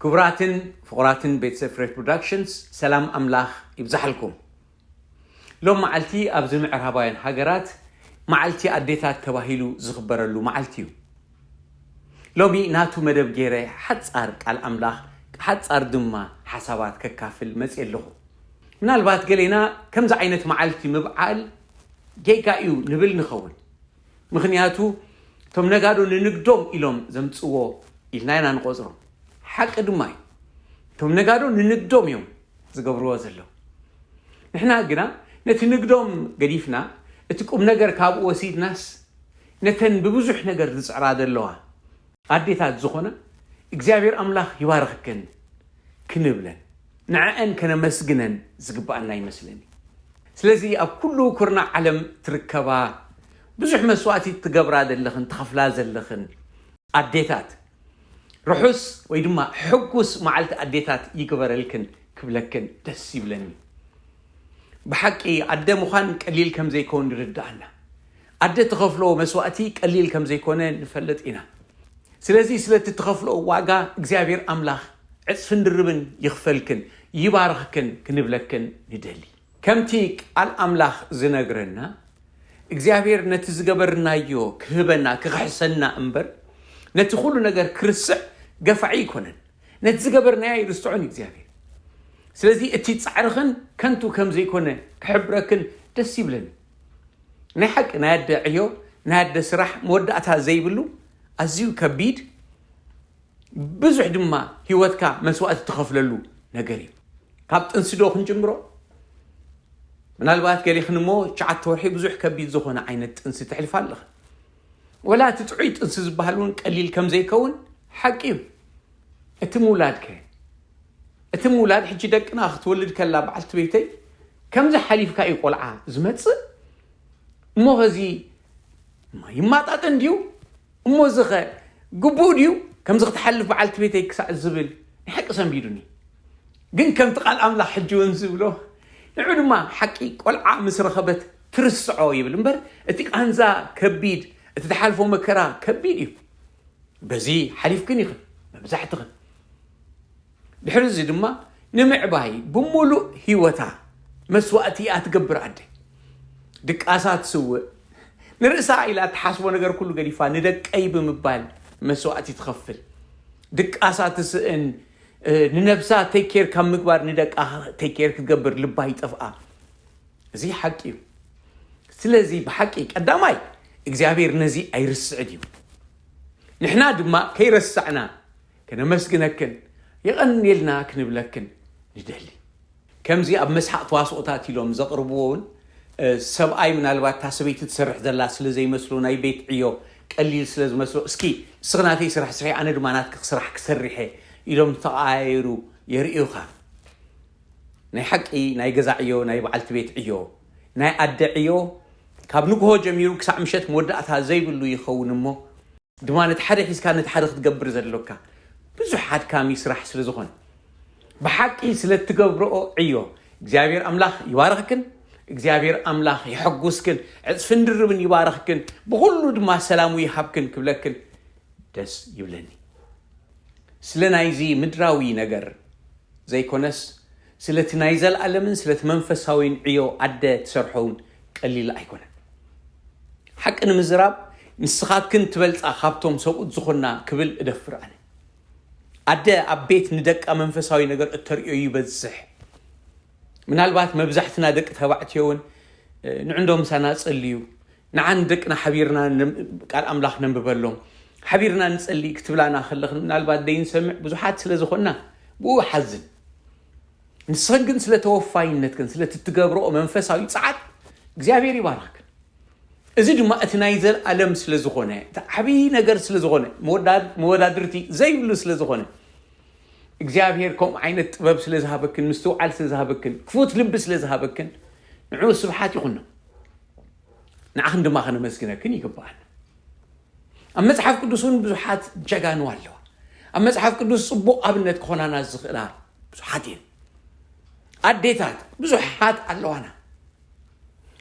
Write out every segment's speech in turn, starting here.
ክቡራትን ፍቑራትን ቤተሰብ ፍሬ ፕሮዳክሽንስ፣ ሰላም ኣምላኽ ይብዛሕልኩም። ሎም መዓልቲ ኣብዚ ምዕራባውያን ሃገራት መዓልቲ ኣዴታት ተባሂሉ ዝኽበረሉ መዓልቲ እዩ። ሎሚ ናቱ መደብ ገይረ ሓጻር ቃል ኣምላኽ፣ ሓጻር ድማ ሓሳባት ከካፍል መጽእ ኣለኹ። ምናልባት ገሌና ከምዚ ዓይነት መዓልቲ ምብዓል ጌጋ እዩ ንብል ንኸውን። ምኽንያቱ እቶም ነጋዶ ንንግዶም ኢሎም ዘምጽዎ ኢልና ኢና ንቆጽሮ። ሓቂ ድማ እዩ። እቶም ነጋዶ ንንግዶም እዮም ዝገብርዎ ዘለዉ። ንሕና ግና ነቲ ንግዶም ገዲፍና፣ እቲ ቁም ነገር ካብኡ ወሲድናስ፣ ነተን ብብዙሕ ነገር ዝጽዕራ ዘለዋ ኣዴታት ዝኾና፣ እግዚኣብሔር ኣምላኽ ይባርኽክን ክንብለን፣ ንዐአን ከነመስግነን ዝግብኣና ይመስለኒ። ስለዚ ኣብ ኩሉ ኩርናዕ ዓለም ትርከባ፣ ብዙሕ መስዋእቲ ትገብራ ዘለኽን ትኸፍላ ዘለኽን ኣዴታት፣ ርሑስ ወይ ድማ ሕጉስ መዓልቲ ኣዴታት ይግበረልክን ክብለክን ደስ ይብለኒ። ብሓቂ ኣደ ምዃን ቀሊል ከም ዘይከውን ይርድኣና። ኣደ ትኸፍሎ መስዋእቲ ቀሊል ከም ዘይኮነ ንፈልጥ ኢና። ስለዚ ስለቲ ትኸፍሎ ዋጋ እግዚኣብሔር ኣምላኽ ዕጽፍን ድርብን ይኽፈልክን ይባርኽክን ክንብለክን ንደሊ። ከምቲ ቃል ኣምላኽ ዝነግረና፣ እግዚኣብሔር ነቲ ዝገበርናዮ ክህበና፣ ክኽሕሰና እምበር፣ ነቲ ኩሉ ነገር ክርስዕ ገፋዒ ኣይኮነን። ነቲ ዝገበርናዮ ኣይርስዖን እግዚኣብሔር። ስለዚ እቲ ጻዕርኽን ከንቱ ከም ዘይኮነ ክሕብረክን ደስ ይብለኒ። ናይ ሓቂ ናይ ኣደ ዕዮ፣ ናይ ኣደ ስራሕ መወዳእታ ዘይብሉ፣ ኣዝዩ ከቢድ፣ ብዙሕ ድማ ህይወትካ መስዋእቲ ትኸፍለሉ ነገር እዩ። ካብ ጥንሲ ዶ ክንጅምሮ? ምናልባት ገሊኽን እሞ ትሽዓተ ወርሒ ብዙሕ ከቢድ ዝኾነ ዓይነት ጥንሲ ተሕልፋ ኣለኽን። ወላ እቲ ጥዑይ ጥንሲ ዝበሃል እውን ቀሊል ከም ዘይከውን ሓቂ እዩ። እቲ ምውላድ ከ? እቲ ምውላድ፣ ሕጂ ደቅና ክትወልድ ከላ በዓልቲ ቤተይ፣ ከምዚ ሓሊፍካ እዩ ቆልዓ ዝመጽእ። እሞ ኸዚ ይማጣጠን ድዩ? እሞ እዚ ኸ ግቡእ ድዩ? ከምዚ ክትሓልፍ በዓልቲ ቤተይ ክሳዕ ዝብል ናይ ሓቂ ሰንቢዱኒ። ግን ከምቲ ቃል ኣምላኽ ሕጂ እውን ዝብሎ፣ ንዑ ድማ ሓቂ ቆልዓ ምስ ረኸበት ትርስዖ ይብል እምበር፣ እቲ ቃንዛ ከቢድ፣ እቲ ትሓልፎ መከራ ከቢድ እዩ። በዚ ሓሊፍክን ኢኽን መብዛሕትኽን። ድሕሪ እዚ ድማ ንምዕባይ ብምሉእ ህይወታ መስዋእቲ እያ ትገብር ኣደ። ድቃሳ ትስውእ፣ ንርእሳ ኢላ እትሓስቦ ነገር ኩሉ ገዲፋ ንደቀይ ብምባል መስዋእቲ ትኸፍል። ድቃሳ ትስእን፣ እ፣ ንነብሳ ቴክ ኬር ካብ ምግባር ንደቃ ቴክ ኬር ክትገብር ልባ ይጠፍኣ። እዚ ሓቂ እዩ። ስለዚ ብሓቂ ቀዳማይ እግዚኣብሔር ነዚ ኣይርስዕን እዩ። ንሕና ድማ ከይረሳዕና ከነመስግነክን የቐንየልና ክንብለክን ንደሊ። ከምዚ ኣብ መስሓቕ ተዋስኦታት ኢሎም ዘቕርብዎ እውን፣ እ፣ ሰብኣይ ምናልባት እታ ሰበይቲ ትሰርሕ ዘላ ስለ ዘይመስሎ ናይ ቤት ዕዮ ቀሊል ስለ ዝመስሎ፣ "እስኪ ንስኺ ናተይ ስራሕ ስርሒ፣ ኣነ ድማ ናትኪ ስራሕ ክሰርሕ እየ" ኢሎም ተቐያየሩ የርእዩኻ። ናይ ሓቂ ናይ ገዛ ዕዮ፣ ናይ በዓልቲ ቤት ዕዮ፣ ናይ ኣደ ዕዮ ካብ ንግሆ ጀሚሩ ክሳዕ ምሸት መወዳእታ ዘይብሉ ይኸውን እሞ፣ ድማ ነቲ ሓደ ሒዝካ ነቲ ሓደ ክትገብር ዘሎካ ብዙሕ ኣድካሚ ስራሕ ስለ ዝኾነ፣ ብሓቂ ስለ እትገብርኦ ዕዮ እግዚኣብሔር ኣምላኽ ይባርኽክን፣ እግዚኣብሔር ኣምላኽ የሐጉስክን፣ ዕጽፍን ድርብን ይባርኽክን፣ ብኹሉ ድማ ሰላሙ ይሃብክን ክብለክን ደስ ይብለኒ። ስለ ናይዚ ምድራዊ ነገር ዘይኮነስ፣ ስለቲ ናይ ዘለኣለምን ስለቲ መንፈሳዊን ዕዮ ኣደ ትሰርሖ እውን ቀሊል ኣይኮነን። ሓቂ ንምዝራብ፣ ንስኻትክን ትበልጻ ካብቶም ሰብኡት ዝኾና ክብል እደፍር ኣነ። ኣደ ኣብ ቤት ንደቃ መንፈሳዊ ነገር እተርእዮ ይበዝሕ። ምናልባት መብዛሕትና ደቂ ተባዕትዮ እውን፣ እ፣ ንዕንዶ ምሳና ጸልዩ፣ ንዓን ደቅና ሓቢርና ንም-፣ ቃል ኣምላኽ ነንብበሎም፣ ሓቢርና ንጸሊ ክትብላና ከለኽን፣ ምናልባት ደይንሰምዕ ብዙሓት ስለ ዝኾንና ብኡ እሓዝን። ንስኽን ግን ስለ ተወፋይነትክን፣ ስለ እትገብርኦ መንፈሳዊ ጸዓት እግዚኣብሔር ይባርኽክን። እዚ ድማ እቲ ናይ ዘለኣለም ስለ ዝኾነ፣ እቲ ዓብዪ ነገር ስለ ዝኾነ፣ መወዳ-፣ መወዳድርቲ ዘይብሉ ስለ ዝኾነ፣ እግዚኣብሔር ከምኡ ዓይነት ጥበብ ስለ ዝሃበክን፣ ምስትውዓል ስለ ዝሃበክን፣ ክፉት ልቢ ስለ ዝሃበክን፣ ንዕኡ ስብሓት ይኹኖ። ንዓኽን ድማ ከነመስግነክን ይግብኣና። ኣብ መጽሓፍ ቅዱስ እውን ብዙሓት ጀጋኑ ኣለዋ። ኣብ መጽሓፍ ቅዱስ ጽቡቕ ኣብነት ክኾናና ዝኽእላ ብዙሓት እየን። ኣዴታት ብዙሓት ኣለዋና።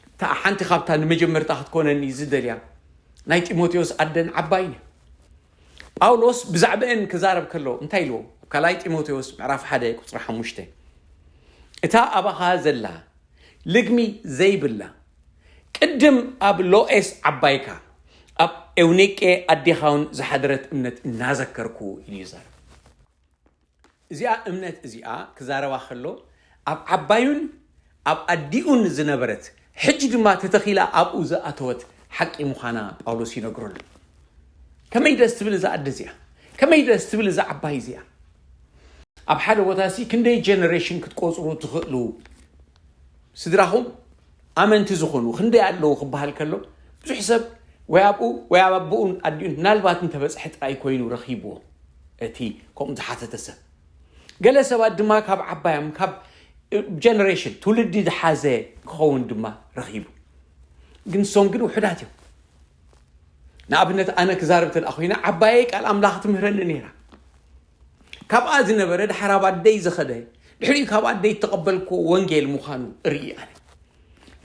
እታ ሓንቲ ካብታ ንመጀመርታ ክትኮነኒ ዝደልያ ናይ ጢሞቴዎስ ኣደን ዓባይን እያ። ጳውሎስ ብዛዕባኤን ክዛረብ ከሎ እንታይ ኢልዎ? ኣብ ካልኣይ ጢሞቴዎስ ምዕራፍ ሓደ ቁጽሪ ሓሙሽተ፣ "እታ ኣባኻ ዘላ ልግሚ ዘይብላ፣ ቅድም ኣብ ሎኤስ ዓባይካ፣ ኣብ ኤውኒቄ ኣዴኻ እውን ዝሓደረት እምነት እናዘከርኩ" ኢሉ ይዛረብ። እዚኣ እምነት እዚኣ ክዛረባ ከሎ፣ ኣብ ዓባዩን ኣብ ኣዲኡን ዝነበረት፣ ሕጂ ድማ ተተኺላ ኣብኡ ዝኣተወት ሓቂ ምዃና ጳውሎስ ይነግረሉ። ከመይ ደስ ትብል እዛ ኣደ እዚኣ! ከመይ ደስ ትብል እዛ ዓባይ እዚኣ! ኣብ ሓደ ቦታ ሲ ክንደይ ጀነሬሽን ክትቆጽሩ ትኽእሉ? ስድራኹም ኣመንቲ ዝኾኑ ክንደይ ኣለዉ ክበሃል ከሎ፣ ብዙሕ ሰብ ወይ ኣብኡ ወይ ኣብ ኣቦኡን ኣዲኡን ምናልባት እንተበጽሐ ጥራይ ኮይኑ ረኺብዎ፣ እቲ ከምኡ ዝሓተተ ሰብ። ገለ ሰባት ድማ ካብ ዓባዮም፣ ካብ ጀነሬሽን፣ ትውልዲ ዝሓዘ ክኸውን ድማ ረኺቡ። ግን ንሶም ግን ውሑዳት እዮም። ንኣብነት፣ ኣነ ክዛረብ እንተ ደኣ ኮይነ፣ ዓባየይ ቃል ኣምላኽ ትምህረኒ ነይራ። ካብኣ ዝነበረ፣ ድሓር ኣብ ኣደይ ዝኸደ፣ ድሕሪኡ ካብ ኣደይ እተቐበልክዎ ወንጌል ምዃኑ እርኢ ኣነ።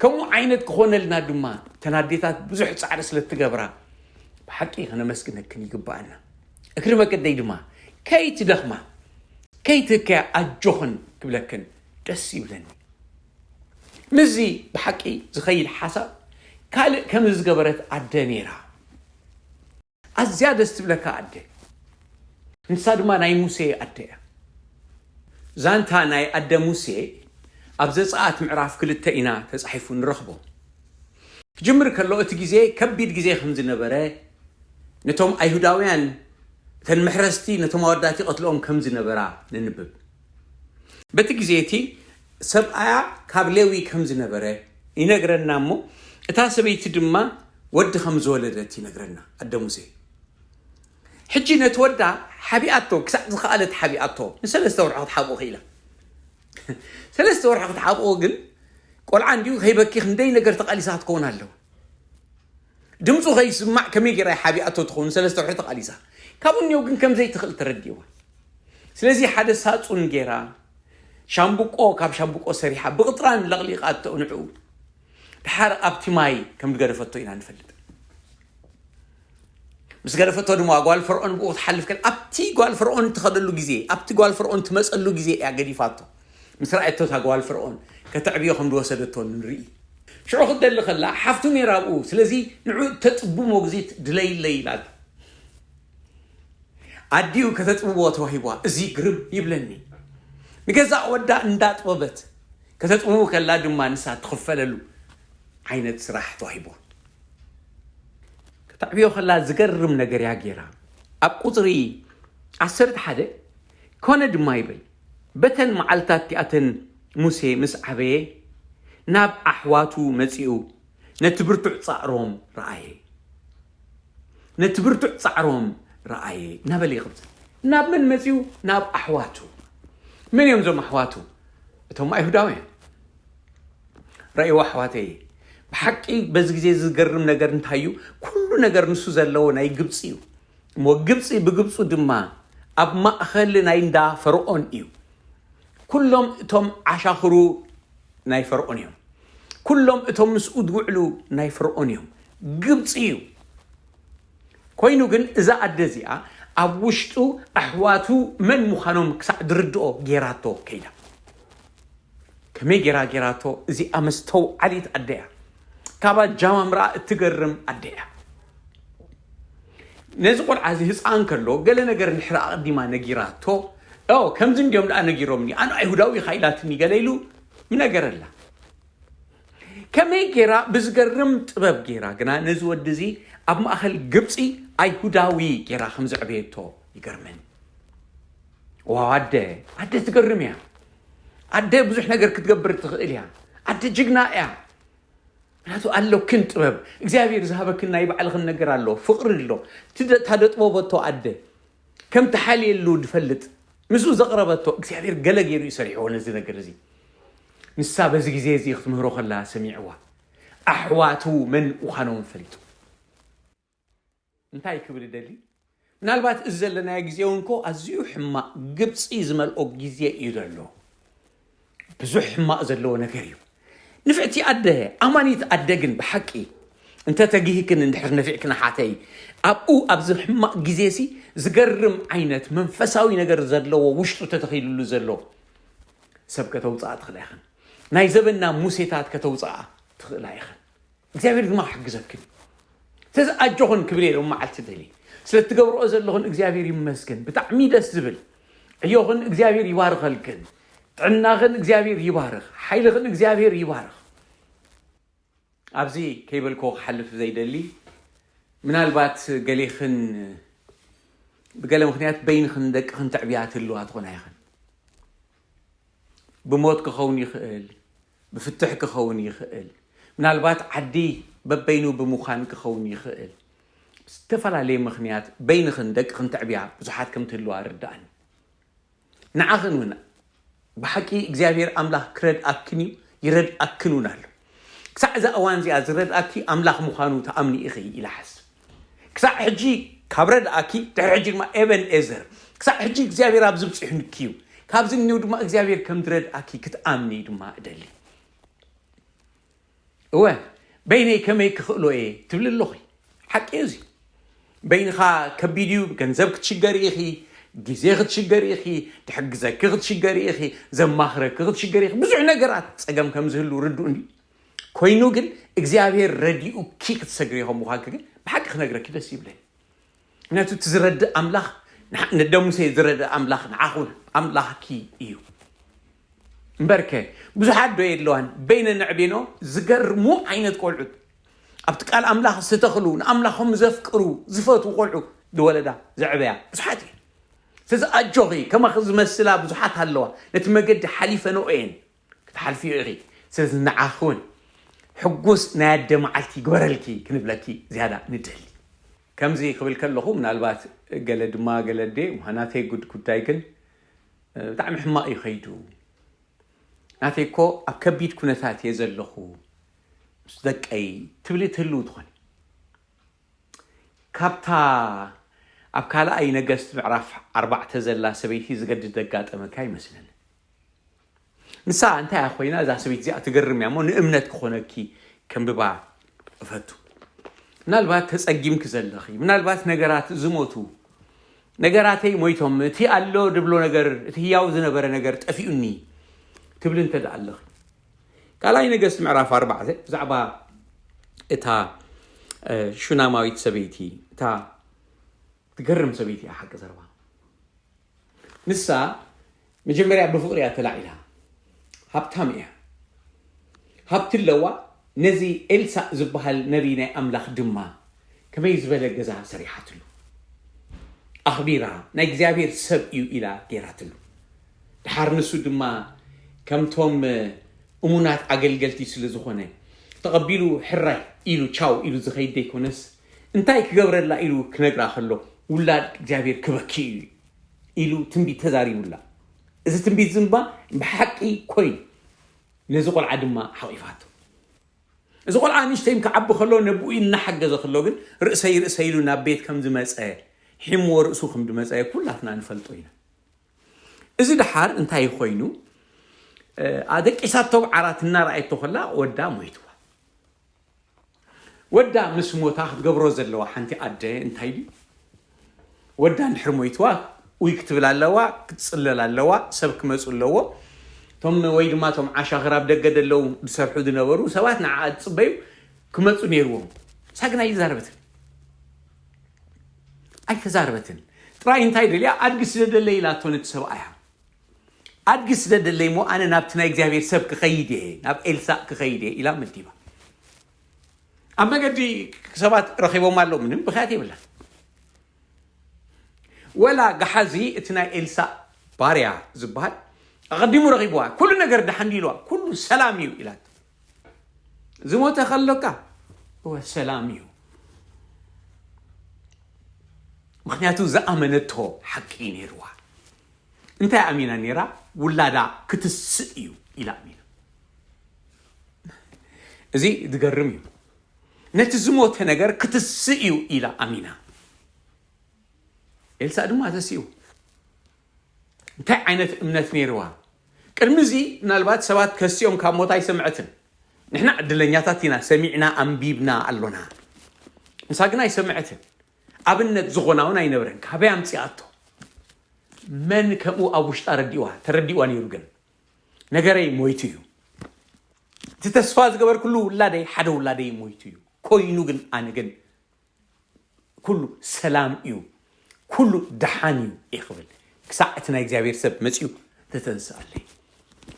ከምኡ ዓይነት ክኾነልና ድማ፣ እተን ኣዴታት ብዙሕ ጻዕሪ ስለ እትገብራ፣ ብሓቂ ከነመስግነክን ይግብኣና። እግሪ መገደይ ድማ፣ ከይትደኽማ፣ ከይትህከያ ኣጆኽን ክብለክን ደስ ይብለኒ። ምስዚ ብሓቂ ዝኸይድ ሓሳብ፣ ካልእ ከምዚ ዝገበረት ኣደ ነይራ። ኣዝያ ደስ ትብለካ ኣደ። ንሳ ድማ ናይ ሙሴ ኣደ እያ። ዛንታ ናይ ኣደ ሙሴ ኣብ ዘጸኣት ምዕራፍ ክልተ ኢና ተጻሒፉ ንረኽቦ። ክጅምር ከሎ እቲ ግዜ ከቢድ ግዜ ከም ዝነበረ፣ ነቶም ኣይሁዳውያን፣ እተን መሕረስቲ ነቶም ኣወዳት ይቐትልኦም ከም ዝነበራ ነንብብ። በቲ ግዜ እቲ ሰብኣያ ካብ ሌዊ ከም ዝነበረ ይነግረና እሞ፣ እታ ሰበይቲ ድማ ወዲ ከም ዝወለደት ይነግረና ኣደ ሙሴ። ሕጂ ነቲ ወዳ ሓቢኣቶ፣ ክሳዕ ዝኸኣለት ሓቢኣቶ። ንሰለስተ ወርሒ ክትሓብኦ ክኢላ። ሰለስተ ወርሒ ክትሓብኦ ግን፣ ቆልዓ እንዲሁ ከይበኪ ክንደይ ነገር ተቓሊሳ ክትከውን ኣለዋ። ድምፁ ከይስማዕ ከመይ ገይራ ሓቢኣቶ ትኸውን? ሰለስተ ወርሒ ተቓሊሳ። ካብኡ እኒኦ ግን ከም ዘይትኽእል ተረዲእዋ። ስለዚ ሓደ ሳጹን ገይራ፣ ሻምብቆ፣ ካብ ሻምብቆ ሰሪሓ፣ ብቕጥራን ለቕሊቓቶ ንዕኡ። ድሓር ኣብቲ ማይ ከም ዝገደፈቶ ኢና ንፈልጥ። ምስ ገደፈቶ ድማ ጓል ፈርዖን ብኡ ክትሓልፍ ከላ፣ ኣብቲ ጓል ፈርዖን ትኸደሉ ግዜ፣ ኣብቲ ጓል ፈርዖን ትመጸሉ ግዜ እያ ገዲፋቶ። ምስ ረኣየቶ እታ ጓል ፈርዖን ከተዕብዮ ከም ዝወሰደቶ ንርኢ። ሽዑ ክትደሊ ከላ ሓፍቱ ነይራ ኣብኡ፣ ስለዚ ንዕኡ ተጽቡ ሞግዚት ድለይለይ ኢላቶ። ኣዲኡ ከተጽብዎ ተዋሂቧ። እዚ ግርም ይብለኒ። ንገዛእ ወዳ እንዳጥበበት ከተጽብቡ ከላ ድማ ንሳ ትኽፈለሉ ዓይነት ስራሕ ተዋሂቧ። ከተዕብዮ ከላ ዝገርም ነገር እያ ገይራ። ኣብ ቁጽሪ ዓሰርተ ሓደ፣ ኮነ ድማ ይብል፣ በተን መዓልታት እቲኣተን ሙሴ ምስ ዓበየ ናብ ኣሕዋቱ መጺኡ ነቲ ብርቱዕ ጻዕሮም ረኣየ። ነቲ ብርቱዕ ጻዕሮም ረኣየ እናበለ ይቕጽል። ናብ መን መጺኡ? ናብ ኣሕዋቱ። መን እዮም እዞም ኣሕዋቱ? እቶም ኣይሁዳውያን። ረእይዎ ኣሕዋተይ፣ ብሓቂ በዚ ግዜ ዝገርም ነገር እንታይ እዩ? ኩሉ ነገር ንሱ ዘለዎ ናይ ግብጺ እዩ። እሞ ግብጺ ብግብጹ ድማ ኣብ ማእኸል ናይ እንዳ ፈርዖን እዩ። ኩሎም እቶም ዓሻኽሩ ናይ ፈርዖን እዮም። ኩሎም እቶም ምስኡ ዝውዕሉ ናይ ፈርዖን እዮም። ግብጺ እዩ። ኮይኑ ግን እዛ ኣደ እዚኣ ኣብ ውሽጡ ኣሕዋቱ መን ምዃኖም ክሳዕ ዝርድኦ ገይራቶ ከይዳ። ከመይ ገይራ ገይራቶ? እዚኣ መስተውዓሊት ኣደ እያ። ካብ ኣጃማምራኣ እትገርም ኣደ እያ። ነዚ ቆልዓ እዚ ህፃን ከሎ ገለ ነገር እንድሕር ኣቐዲማ ነጊራቶ፣ "ኦ፣ ከምዚ እንዲዮም ደኣ ነጊሮምኒ፣ ኣነ ኣይሁዳዊ ኢኻ ኢላትኒ" ገለ ኢሉ ምነገረላ። ከመይ ገይራ ብዝገርም ጥበብ ገይራ ግና ነዚ ወዲ እዚ ኣብ ማእኸል ግብፂ ኣይሁዳዊ ገይራ ከም ዘዕበየቶ ይገርመኒ። ዋው ኣደ፣ ኣደ ትገርም እያ። ኣደ ብዙሕ ነገር ክትገብር ትኽእል እያ። ኣደ ጅግና እያ። ምክንያቱ ኣለክን ጥበብ፣ እግዚኣብሔር ዝሃበክን ናይ ባዕልኽን ነገር ኣሎ፣ ፍቕሪ ኣሎ። እቲ ደ-፣ እታ ደጥበበቶ ኣደ ከም ትሓልየሉ ዝፈልጥ፣ ምስኡ ዘቕረበቶ እግዚኣብሔር ገለ ገይሩ እዩ ሰሪሕዎ ነዚ ነገር እዚ። ንሳ በዚ ግዜ እዚ ክትምህሮ ከላ ሰሚዕዋ፣ ኣሕዋቱ መን ምዃኖም ፈሊጡ። እንታይ ክብል እደሊ? ምናልባት እዚ ዘለናዮ ግዜ እውን እኮ ኣዝዩ ሕማቕ ግብጺ ዝመልኦ ግዜ እዩ ዘሎ። ብዙሕ ሕማቕ ዘለዎ ነገር እዩ። ንፍዕቲ ኣደ፣ ኣማኒት ኣደ ግን ብሓቂ እንተ ተጊህክን እንድሕር ነፊዕክን ሓተይ፣ ኣብኡ ኣብዚ ሕማቕ ግዜሲ ዝገርም ዓይነት መንፈሳዊ ነገር ዘለዎ ውሽጡ ተተኺሉሉ ዘሎ ሰብ ከተውፅኣ ትኽእላ ኢኽን። ናይ ዘበና ሙሴታት ከተውፅኣ ትኽእላ ኢኽን። እግዚኣብሔር ድማ ክሕግዘክን። ስለዚ ኣጆኽን ክብል እየ ሎም መዓልቲ ደሊ። ስለ እትገብርኦ ዘለኹን እግዚኣብሔር ይመስገን። ብጣዕሚ ደስ ዝብል ዕዮኽን እግዚኣብሔር ይባርኸልክን። ጥዕናኽን እግዚኣብሔር ይባርኽ። ሓይልኽን እግዚኣብሔር ይባርኽ። ኣብዚ ከይበልክዎ ክሓልፍ ዘይደሊ፣ ምናልባት ገሌኽን ብገለ ምኽንያት በይንኽን ደቅኽን ትዕብያ ትህልዋ ትኾና ኢኽን። ብሞት ክኸውን ይኽእል፣ ብፍትሕ ክኸውን ይኽእል፣ ምናልባት ዓዲ በበይኑ ብምዃን ክኸውን ይኽእል። ዝተፈላለየ ምኽንያት በይንኽን ደቅኽን ትዕብያ ብዙሓት ከም ትህልዋ ርዳእኒ። ንዓኽን እውን ብሓቂ እግዚኣብሔር ኣምላኽ ክረድኣክን እዩ፣ ይረድኣክን እውን ኣሎ። ክሳዕ እዛ እዋን እዚኣ ዝረድኣኪ ኣምላኽ ምዃኑ ትኣምኒ ኢኺ ኢለ ሓስብ። ክሳዕ ሕጂ ካብ ረድኣኪ፣ ድሕሪ ሕጂ ድማ ኤበን ኤዘር፣ ክሳዕ ሕጂ እግዚኣብሔር ኣብዚ ብፅሑንኪ እዩ። ካብዚ እኒው ድማ እግዚኣብሔር ከም ዝረድኣኪ ክትኣምኒ ድማ እደሊ። እወ፣ በይነይ ከመይ ክኽእሎ እየ ትብሊ ኣለኹ። ሓቂ እዩ እዚ። በይንኻ ከቢድ እዩ፣ ገንዘብ ክትሽገር ኢኺ፣ ግዜ ክትሽገር ኢኺ፣ ትሕግዘኪ ክትሽገር ኢኺ፣ ዘማኽረኪ ክትሽገር ኢኺ። ብዙሕ ነገራት ጸገም ከም ዝህሉ ርዱእ እንዲ። ኮይኑ ግን እግዚኣብሔር ረዲኡኪ ክትሰግሪ ኢኹም ምዃንኪ ግን ብሓቂ ክነግረኪ ደስ ይብለኒ። ምክንያቱ እቲ ዝረድእ ኣምላኽ ንሓ- ነደ ሙሴ ዝረድእ ኣምላኽ ንዓኹ ኣምላኽኪ እዩ። እምበርከ ብዙሓት ዶ የለዋን በይነ ንዕቤኖ ዝገርሙ ዓይነት ቆልዑት ኣብቲ ቃል ኣምላኽ ዝተኽሉ ንኣምላኾም ዘፍቅሩ ዝፈትዉ ቆልዑ ዝወለዳ ዘዕበያ ብዙሓት እየን። ስለዚ ኣጆኺ ከማኺ ዝመስላ ብዙሓት ኣለዋ። ነቲ መገዲ ሓሊፈንኦ እየን ክትሓልፍዮ ኢኺ። ስለዚ ንዓኺ እውን ሕጉስ ናይ ኣደ መዓልቲ ይግበረልኪ ክንብለኪ ዝያዳ ንደሊ። ከምዚ ክብል ከለኹ ምናልባት ገለ ድማ ገለ ኣደ ናተይ ጉድ ጉዳይ ግን ብጣዕሚ ሕማቕ እዩ ከይዱ። ናተይ እኮ ኣብ ከቢድ ኩነታት እየ ዘለኹ ምስ ደቀይ ትብሊ ትህልው ትኾኒ። ካብታ ኣብ ካልኣይ ነገስት ምዕራፍ ኣርባዕተ ዘላ ሰበይቲ ዝገድድ ዘጋጠመካ ይመስለኒ። ንሳ እንታይ እያ ኮይና እዛ ሰበይቲ እዚኣ ትገርም እያ እሞ ንእምነት ክኾነኪ ከንብባ እፈቱ። ምናልባት ተጸጊምኪ ዘለኺ፣ ምናልባት ነገራት ዝሞቱ ነገራተይ ሞይቶም፣ እቲ ኣሎ ድብሎ ነገር፣ እቲ ህያው ዝነበረ ነገር ጠፊኡኒ ትብሊ እንተ ደኣ ኣለኺ። ካልኣይ ነገስት ምዕራፍ ኣርባዕተ ብዛዕባ እታ እ፣ ሹናማዊት ሰበይቲ፣ እታ ትገርም ሰበይቲ እያ ሓቂ ዘረባ። ንሳ መጀመርያ ብፍቕሪ እያ ተላዒላ። ሃብታም እያ። ሃብቲ ኣለዋ። ነዚ ኤልሳእ ዝበሃል ነቢይ ናይ ኣምላኽ ድማ ከመይ ዝበለ ገዛ ሰሪሓትሉ። ኣኽቢራ፣ ናይ እግዚኣብሔር ሰብ እዩ ኢላ ገይራትሉ። ድሓር ንሱ ድማ ከምቶም እሙናት ኣገልገልቲ ስለ ዝኾነ፣ ተቐቢሉ ሕራይ ኢሉ ቻው ኢሉ ዝኸይድ ዘይኮነስ፣ እንታይ ክገብረላ ኢሉ ክነግራ ከሎ፣ ውላድ እግዚኣብሔር ክበኪ እዩ ኢሉ ትንቢት ተዛሪቡላ። እዚ ትንቢት እዚ እባ ብሓቂ ኮይኑ፣ ነዚ ቆልዓ ድማ ሓቒፋቶ። እዚ ቆልዓ ንእሽተይ ክዓቢ ከሎ ነብኡ እናሓገዘ ከሎ ግን ርእሰይ ርእሰይ ኢሉ ናብ ቤት ከም ዝመጸ፣ ሒምዎ ርእሱ ከም ዝመጸ ኩላትና ንፈልጦ ኢና። እዚ ደሓር እንታይ ኮይኑ፣ እ፣ ኣደቂሳቶ ኣብ ዓራት እናረኣየቶ ከላ ወዳ ሞይትዋ። ወዳ ምስ ሞታ ክትገብሮ ዘለዋ ሓንቲ ኣደ እንታይ ድዩ? ወዳ እንድሕር ሞይትዋ፣ ውይ ክትብል ኣለዋ፣ ክትጽለል ኣለዋ፣ ሰብ ክመጹ ኣለዎ። እቶም ወይ ድማ እቶም ዓሻኽር ኣብ ደገ ደለዉ ዝሰርሑ ዝነበሩ ሰባት ንዓ ዝጽበዩ ክመጹ ነይርዎም። ሳግና ኣይዛረበትን። ኣይተዛረበትን። ጥራይ እንታይ ደልያ? ኣድጊ ስደደለይ ኢላቶ ነቲ ሰብኣያ። ኣድጊ ስደደለይ እሞ ኣነ ናብቲ ናይ እግዚኣብሔር ሰብ ክኸይድ እየ፣ ናብ ኤልሳእ ክኸይድ እየ ኢላ መዲባ። ኣብ መገዲ ሰባት ረኺቦም ኣለዉ፣ ምንም ብኽያት የብላን። ወላ ገሓዚ እቲ ናይ ኤልሳእ ባርያ ዝበሃል ኣቐዲሙ ረኺብዋ፣ ኩሉ ነገር ደሓን ድዩ ኢልዋ፣ ኩሉ ሰላም እዩ ኢላቶ። ዝሞተ ከሎካ እወ ሰላም እዩ። ምኽንያቱ ዝኣመነቶ ሓቂ እዩ ነይርዋ። እንታይ ኣሚና ነይራ? ውላዳ ክትስእ እዩ ኢላ ኣሚና። እዚ ዝገርም እዩ። ነቲ ዝሞተ ነገር ክትስእ እዩ ኢላ ኣሚና። ኤልሳእ ድማ ተሲኡ። እንታይ ዓይነት እምነት ነይርዋ? ቅድሚ እዚ ምናልባት ሰባት ከሲኦም ካብ ሞት ኣይሰምዐትን። ንሕና ዕድለኛታት ኢና፣ ሰሚዕና ኣንቢብና ኣሎና። ንሳ ግን ኣይሰምዐትን። ኣብነት ዝኾና እውን ኣይነበረን። ካበይ ኣምፂኣቶ? መን ከምኡ ኣብ ውሽጣ ረዲዋ ተረዲዋ ነይሩ? ግን ነገረይ ሞይቱ እዩ። እቲ ተስፋ ዝገበርኩሉ ውላደይ፣ ሓደ ውላደይ ሞይቱ እዩ። ኮይኑ ግን ኣነ ግን ኩሉ ሰላም እዩ፣ ኩሉ ደሓን እዩ እየ ክብል፣ ክሳዕ እቲ ናይ እግዚኣብሔር ሰብ መፅዩ ተተንስኣለይ።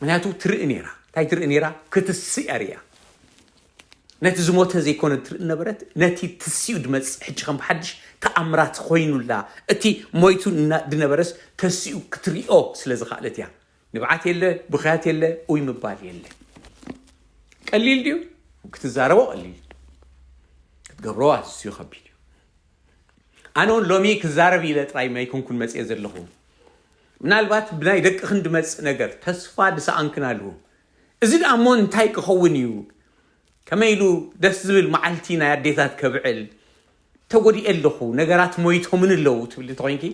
ምክንያቱ ትርኢ ነይራ። እንታይ ትርኢ ነይራ? ክትስእ እያ ርእያ። ነቲ ዝሞተ ዘይኮነ ትርኢ ነበረት፣ ነቲ ትስኡ ድመጽእ ሕጂ ከም ብሓድሽ ተኣምራት ኮይኑላ። እቲ ሞይቱ እና-፣ ድነበረስ ተስኡ ክትሪኦ ስለ ዝኸኣለት እያ። ንብዓት የለ፣ ብኽያት የለ፣ ኡይ ምባል የለ። ቀሊል ድዩ? ክትዛረቦ ቀሊል፣ ክትገብሮ ኣዝዩ ከቢድ እዩ። ኣነ እውን ሎሚ ክዛረብ ኢለ ጥራይ ኣይኮንኩን መፅየ ዘለኹ። ምናልባት ብናይ ደቅኽን ድመፅእ ነገር ተስፋ ድሰኣንክን ኣለዉ። እዚ ደኣ እሞ እንታይ ክኸውን እዩ? ከመይ ኢሉ ደስ ዝብል መዓልቲ ናይ ኣዴታት ከብዕል? ተጎዲኤ ኣለኹ፣ ነገራት ሞይቶምን ኣለዉ ትብሊ እንተኾይንኪ፣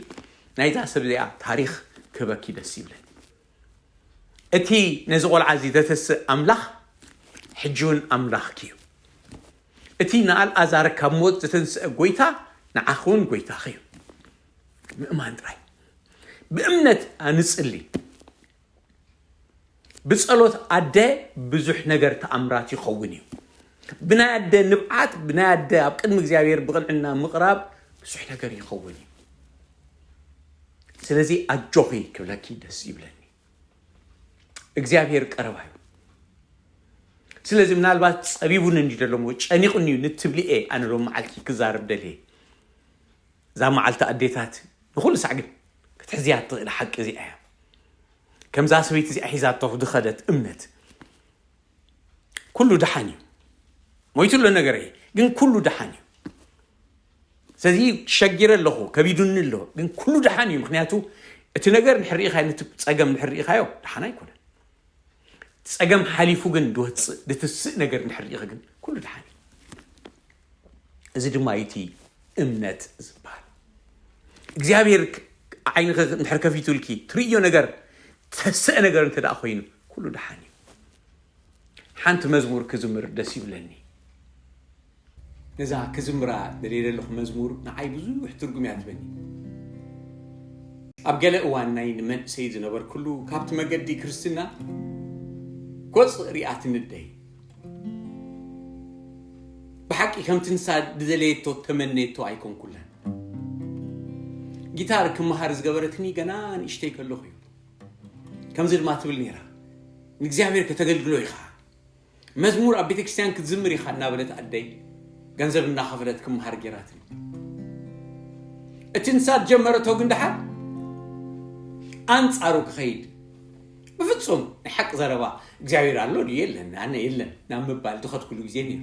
ናይዛ ሰብ እዚኣ ታሪኽ ክህበኪ ደስ ይብለኒ። እቲ ነዚ ቆልዓ እዚ ዘተስእ ኣምላኽ ሕጂ እውን ኣምላኽኪ እዩ። እቲ ንኣልኣዛር ካብ ሞት ዘተንስአ ጎይታ ንዓኺ እውን ጎይታኺ እዩ። ምእማን ጥራይ። ብእምነት ኣንጽሊ። ብጸሎት ኣደ ብዙሕ ነገር ተኣምራት ይኸውን እዩ። ብናይ ኣደ ንብዓት፣ ብናይ ኣደ ኣብ ቅድሚ እግዚኣብሔር ብቕንዕና ምቕራብ ብዙሕ ነገር ይኸውን እዩ። ስለዚ ኣጆኺ ክብለኪ ደስ ይብለኒ። እግዚኣብሔር ቀረባ እዩ። ስለዚ ምናልባት ጸቢቡኒ እንዲ ደሎ እሞ ጨኒቑኒ እዩ ንትብሊ እየ ኣነ ሎም መዓልቲ ክዛረብ ደልየ። እዛ መዓልቲ ኣዴታት ንኹሉ ሳዕ ግን ክትሕዝያ እትኽእል ሓቂ እዚኣ እያ። ከምዛ ሰበይቲ እዚኣ ሒዛቶ ዝኸደት እምነት። ኩሉ ደሓን እዩ። ሞይቱ ኣሎ ነገር እየ፣ ግን ኩሉ ደሓን እዩ። ስለዚ ሸጊረ ኣለኹ፣ ከቢዱኒ ኣሎ፣ ግን ኩሉ ደሓን እዩ። ምክንያቱ እቲ ነገር እንድሕር ርኢኻዮ፣ ነቲ ጸገም እንድሕር ርኢኻዮ፣ ደሓን ኣይኮነን። ጸገም ሓሊፉ ግን ድወጽእ፣ ድትስእ ነገር እንድሕር ርኢኺ ግን ኩሉ ደሓን እዩ። እዚ ድማ እዩ እቲ እምነት ዝበሃል። እግዚኣብሔር ክ-፣ ዓይንኺ እንድሕር ከፊቱልኪ፣ ትርእዮ ነገር፣ ተስእ ነገር እንተ ደኣ ኮይኑ፣ ኩሉ ደሓን እዩ። ሓንቲ መዝሙር ክዝምር ደስ ይብለኒ። ነዛ ክዝምራ ደልየ ዘለኹ መዝሙር ንዓይ ብዙሕ ትርጉም እያ ትበኒ። ኣብ ገለ እዋን ናይ ንመንእሰይ ዝነበርኩሉ፣ ካብቲ መገዲ ክርስትና ጎጽ ሪኣ ትንደይ። ብሓቂ ከምቲ ንሳ ዝደለየቶ ተመነየቶ ኣይኮንኩላን። ጊታር ክመሃር ዝገበረትኒ ገና ንእሽተይ ከለኹ እዩ። ከምዚ ድማ ትብል ነይራ፣ "ንእግዚኣብሔር ከተገልግሎ ኢኻ፣ መዝሙር ኣብ ቤተ ክርስቲያን ክትዝምር ኢኻ" እናበለት ኣደይ ገንዘብ እናኸፈለት ክመሃር ጌራትኒ። እቲ ንሳ ዝጀመረቶ ግን ደሓር ኣንጻሩ ክኸይድ፣ ብፍጹም ናይ ሓቂ ዘረባ እግዚኣብሔር ኣሎ ድዩ የለን፣ ኣነ የለን ናብ ምባል ዝኸድኩሉ ግዜ ነይሩ።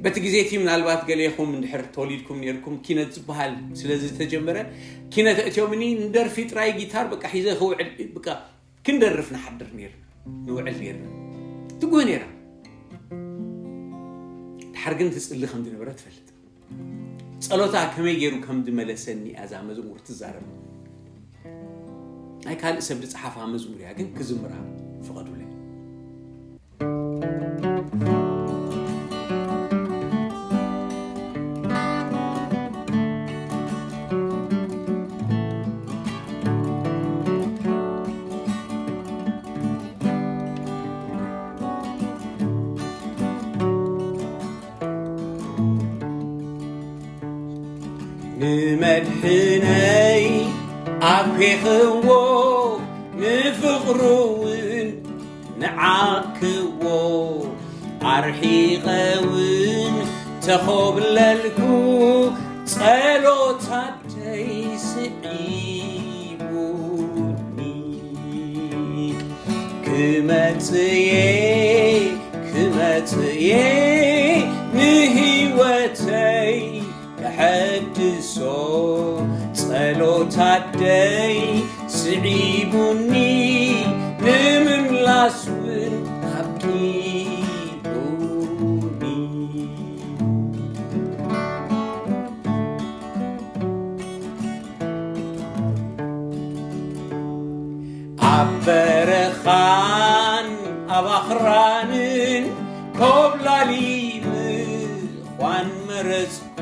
በቲ ግዜ እቲ ምናልባት ገሌኹም እንድሕር ተወሊድኩም ነይርኩም፣ ኪነት ዝበሃል ስለ ዝተጀመረ፣ ኪነት ኣእትዮምኒ ንደርፊ ጥራይ ጊታር በቃ ሒዘ ክውዕል፣ በቃ ክንደርፍ ንሓድር ነይርና፣ ንውዕል ነይርና። ትጉህ ነይራ። ድሓር ግን ትጽሊ ከም ዝነበረ ትፈልጥ። ጸሎታ ከመይ ገይሩ ከም ዝመለሰኒ እያ እዛ መዝሙር ትዛረብ። ናይ ካልእ ሰብ ዝጸሓፋ መዝሙር እያ፣ ግን ክዝምራ ፍቐዱለይ። ንመድሕነይ ኣኩኺዎ፣ ንፍቕሩ እውን ንዓክዎ፣ ኣርሒቐ እውን ተኾብለልኩ፣ ጸሎት ኣደይ ስዒቡኒ። ክመጽእ እየ፣ ክመጽእ እየ፣ ንህይወተይ ከሐድሶ፣ ጸሎት ኣደይ ስዒቡኒ፣ ንምምላስ እውን ኣብቂዑኒ። ኣብ በረኻን ኣብ ኣኽራንን ኮብላሊ ዋን መረጽኩ፣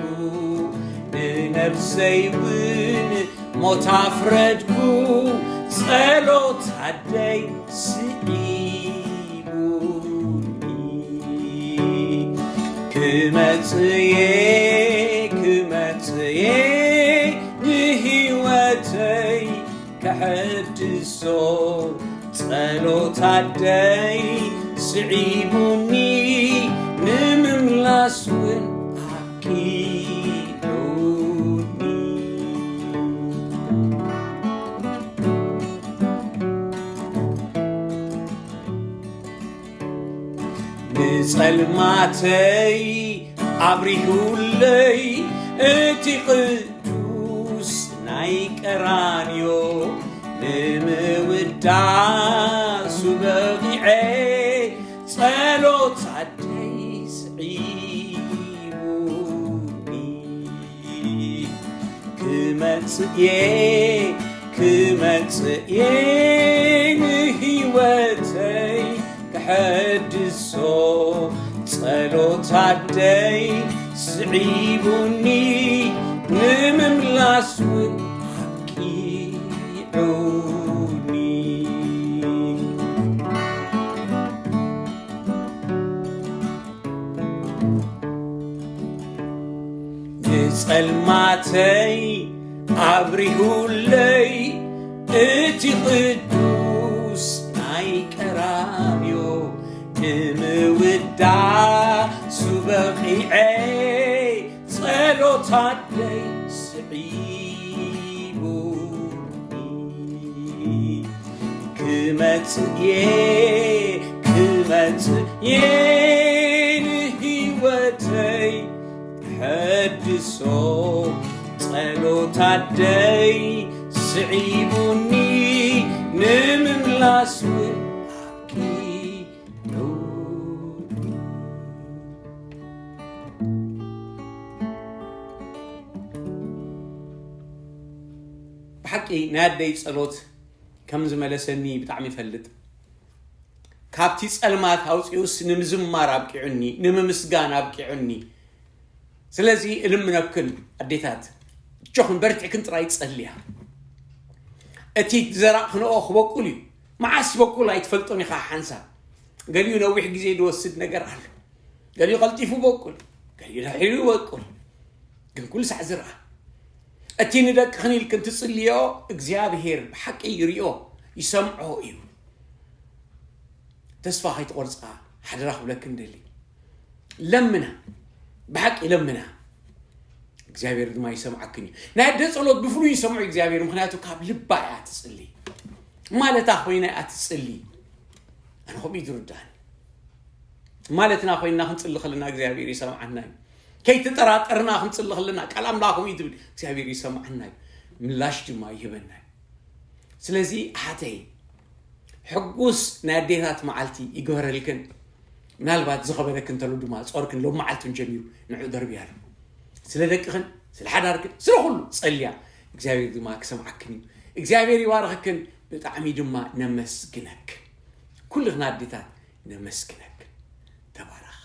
ንነብሰይ እውን ሞት ኣፍረድኩ። ጸሎት ኣደይ ስዒቡኒ። ክመጽእ እየ፣ ክመጽእ እየ፣ ንህይወተይ ከሐድሶ። ጸሎት ኣደይ ስዒቡኒ፣ ንምምላስ እውን ኣብቂዑኒ። ንጸልማተይ ኣብሪሁለይ እቲ ቅዱስ ናይ ቀራንዮ፣ ንምውዳሱ በቒዐ ጸሎት ኣደይ ስዒቡኒ። ክመጽእ እየ፣ ክመጽእ እየ፣ ንህይወተይ ክሐድሶ። ጸሎት ኣደይ ስዒቡኒ፣ ንምምላስ እውን ኣብቂዑኒ። ንጸልማተይ ኣብሪሁለይ እቲ ቅዱስ ናይ ቀራንዮ፣ ንምውዳሱ በቒዐ ጸሎት ኣደይ ስዒቡኒ። ክመጽእ እየ፣ ክመጽእ እየ፣ ንህይወተይ ሕድሶ። ጸሎት ኣደይ ስዒቡኒ፣ ንምምላስ እውን ኣብቂዑኒ። ብሓቂ ናይ ኣደይ ጸሎት ከም ዝመለሰኒ ብጣዕሚ ይፈልጥ። ካብቲ ጸልማት ኣውጺኡስ ንምዝማር ኣብቂዑኒ፣ ንምምስጋን ኣብቂዑኒ። ስለዚ እልምነክን ኣዴታት፣ እጆኽን በርቲዕክን ጥራይ ጸልያ። እቲ ዝዘራእክንኦ ክበቁል እዩ። መዓስ ይበቁል ኣይትፈልጦን ኢኻ ሓንሳብ። ገሊኡ ነዊሕ ግዜ ዝወስድ ነገር ኣሎ። ገሊኡ ቀልጢፉ ይበቁል፣ ገሊኡ ድሒሩ ይበቁል። ግን ኩሉ ሳዕ ዝርኣ። እቲ ንደቅኽን ኢልክን ትጽልዮ እግዚኣብሄር ብሓቂ ይሪኦ፣ ይሰምዖ እዩ። ተስፋ ከይትቆርጻ ሓደራ ክብለክን ደሊ። ለምና፣ ብሓቂ ለምና። እግዚኣብሔር ድማ ይሰምዓክን እዩ። ናይ ኣደ ጸሎት ብፍሉይ ይሰምዖ እግዚኣብሔር፣ ምኽንያቱ ካብ ልባ እያ ትጽሊ። ማለታ ኮይና እያ ትጽሊ። ኣነ ከምኡ እዩ ዝርዳኒ። ማለትና ኮይና ክንጽሊ ከለና እግዚኣብሔር ይሰምዓና እዩ። ከይተጠራጠርና ክንጽሊ ከለና ቃል ኣምላኽ ከምኡ እዩ ዝብል፣ እግዚኣብሔር ይሰምዓና እዩ። ምላሽ ድማ ይህበና እዩ። ስለዚ ኣሓተይ፣ ሕጉስ ናይ ኣዴታት መዓልቲ ይግበረልክን። ምናልባት ዝኸበደክን እንተሎ ድማ ጾርክን ሎም መዓልትን ጀሚሩ ንዑ ደርብያሉ። ስለ ደቅኽን፣ ስለ ሓዳርክን፣ ስለ ኩሉ ጸልያ። እግዚኣብሔር ድማ ክሰምዓክን እዩ። እግዚኣብሔር ይባርኽክን፣ ብጣዕሚ ድማ ነመስግነክ። ኩልኽን ኣዴታት ነመስግነክን። ተባረኽ።